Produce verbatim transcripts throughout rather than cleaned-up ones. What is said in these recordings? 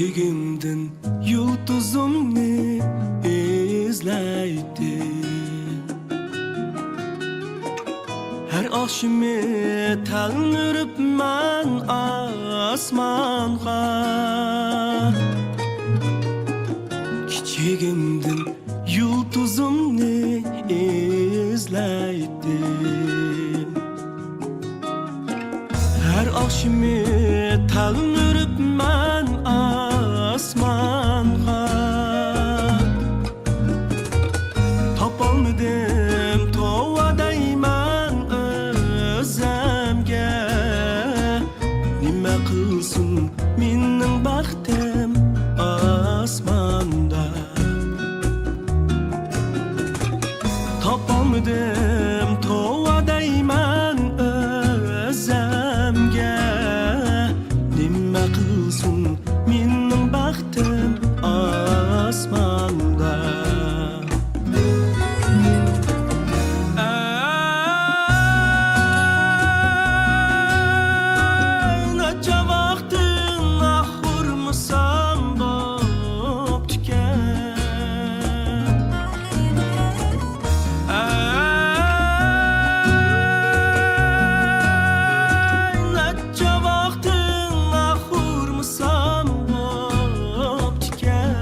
كېچىكىمدىن يۇلتۇزۇمنى ئىزلەيتتىم. ھەر ئاخشىمى تەلمۈرۈپ مەن ئاسمانغا، كىچىكىمدىن يۇلتۇزۇمنى ئىزلەيتتىم. ھەر ئاخشىمى تەلمۈرۈپ مەن ئاسمانغا، تاپالمىدىم توۋا دەيمەن ئۆزۈمگە. نېمە قىلسۇن مېنىڭ بەختىم ئاسماندا. تاپالمىدىم توۋا دەيمەن ئۆزۈمگە. نېمە قىلسۇن مېنىڭ بەختىم ئاسماندا. ئەي، نەچچە ۋاقتىڭ ئاق ئۇرمىسام بوپتىكەن. ئەي، نەچچە ۋاقتىڭ ئاق ئۇرمىسام بوپتىكەن.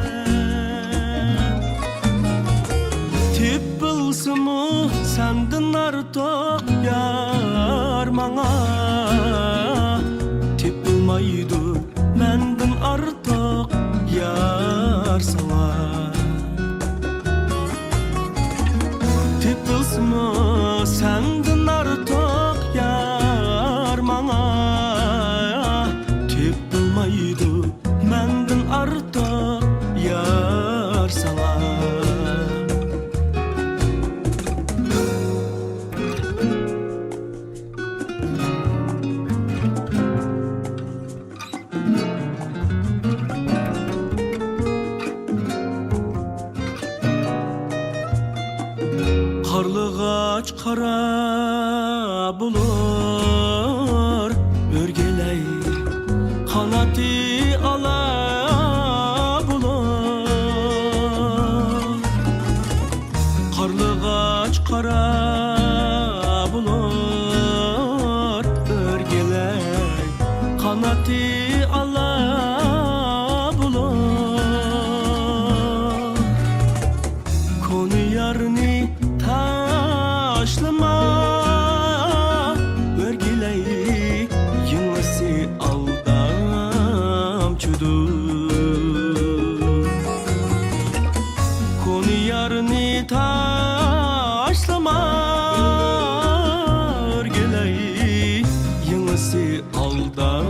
تېپىلسىمۇ سەندىن ئارتۇق يار ماڭا، تېپىلمايدۇ مەندىن ئارتۇق يار ساڭا. تېپىلسىمۇ سەندىن ئارتۇق يار ماڭا، تېپىلمايدۇ مەندىن ئارتۇق يار ساڭا. قارلىغاچ قارا بولۇر، ئۆرگىلەي قانىتى ئالا بولۇر. قارلىغاچ قارا بولۇر، ئۆرگىلەي قانىتى ئالا بولۇر. كونا يارنى تاشلىما، ئۆرگىلەي يېڭىسى ئالدامچىدۇر. كونا يارنى تاشلىما، ئۆرگىلەي يېڭىسى ئالدامچىدۇر.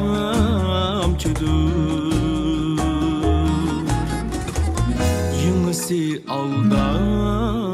يېڭىسى ئالدام